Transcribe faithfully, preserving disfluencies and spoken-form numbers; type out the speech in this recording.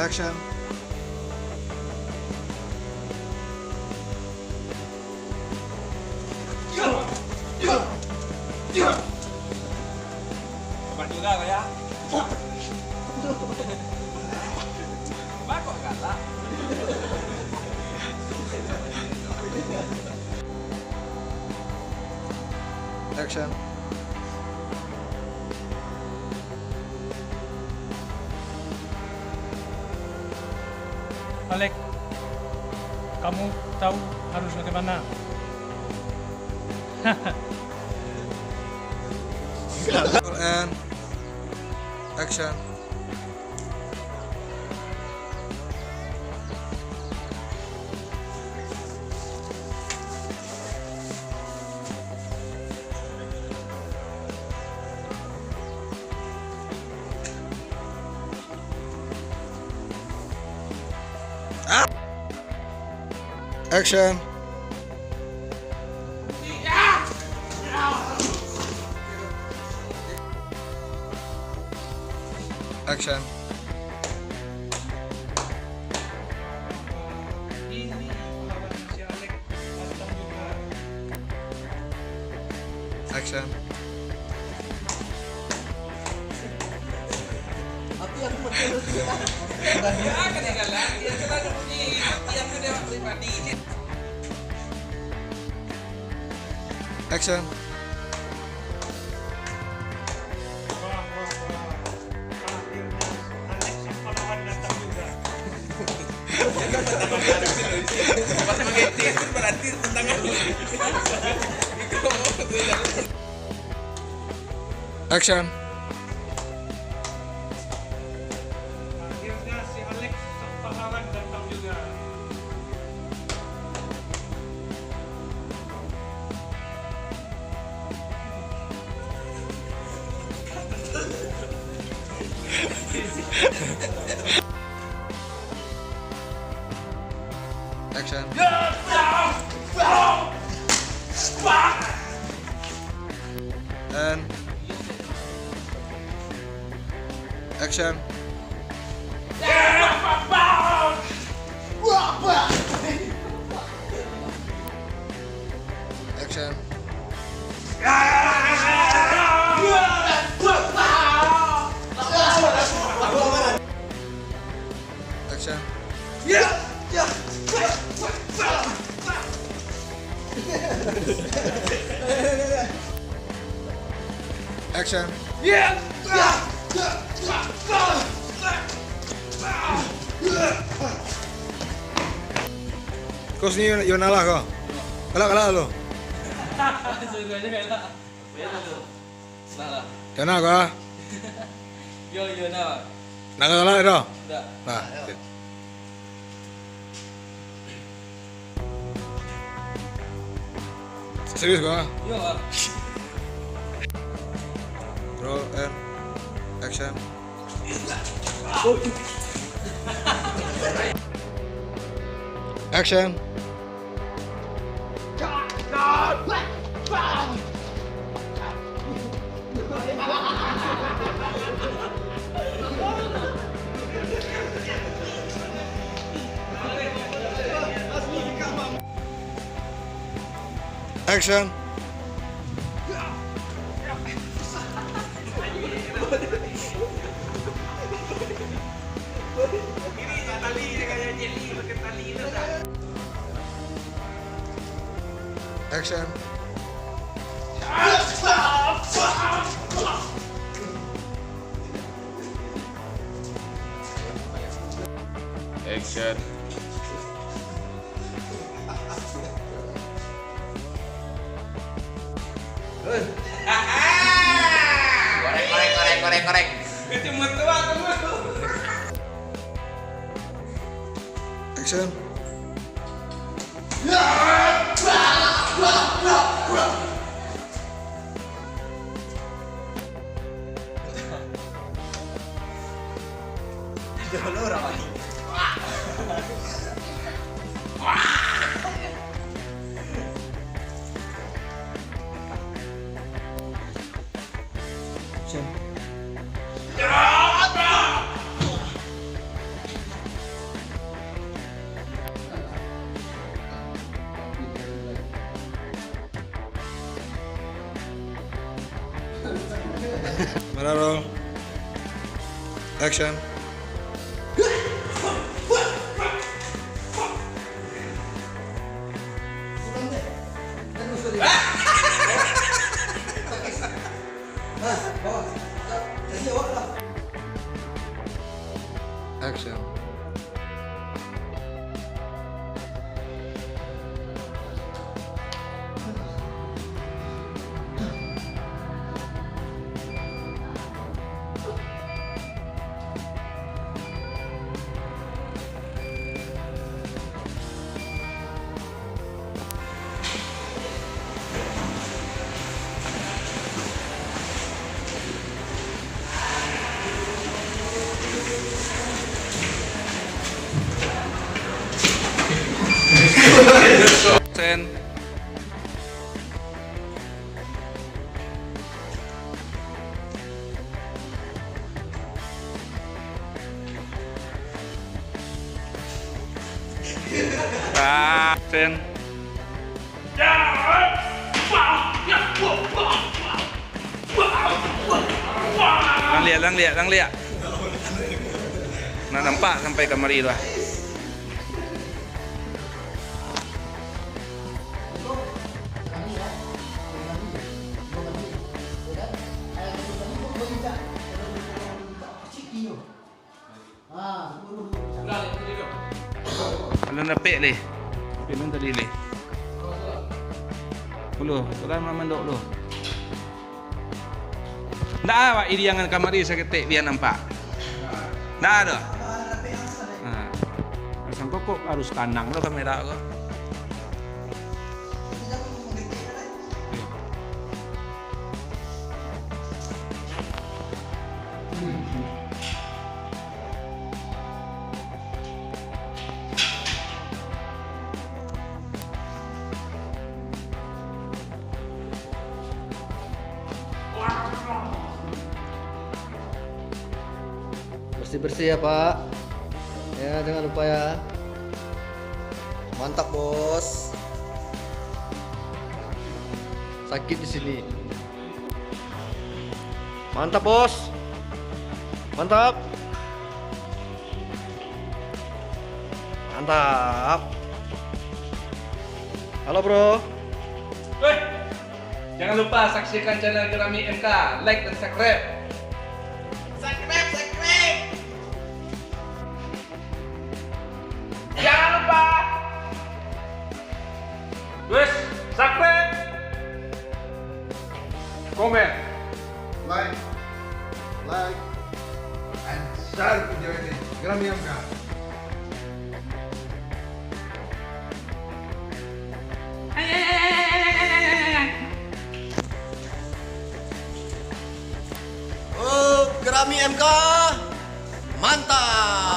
Action. Hebat juga kau, ya. Hebat kok galak. Action. Alek, kamu tahu harus bagaimana? And action. Action. Action. Action. Action. Pas mangecek tu berarti tangan. Action. Akhirnya si Alex, sang pahlawan, datang juga. Action. And action. Action. Action. Action. Kau sini, Yonah lah kau. Galak, galak lu. Suruh aja galak. Nah lah. Yonah kau. Yo, yo, nah. Nak galak dah? Ndak. Nah. Serius kau? Yo, ah. Roll and action. Action. Action. Action. Action. Goreng, goreng, goreng, goreng, goreng. Kacamata aku. Action. Action. Kamera roll. Action. Action. Sen. Ah, Sen. Lang liak, lang liak, lang liak. Nak nampak sampai kamari tu lah. Alun dapek leh. Dapek nan tadi leh. Puluh, tu kan mamandok tu. Ndak awak iriangan kamari saketek biar nampak. Ndak ado. Ha. Sangko kok harus tanang tu kamera ko. Bersih-bersih ya, Pak. Ya, jangan lupa ya. Mantap, Bos. Sakit di sini. Mantap, Bos. Mantap. Mantap. Halo, Bro. Weh, jangan lupa saksikan channel Gerami M K, like dan subscribe. Subscribe, subscribe. Jangan lupa. Wes, subscribe. Comment. Like. Like. And share video ini. Gerami M K. Oh, Gerami M K. Mantap.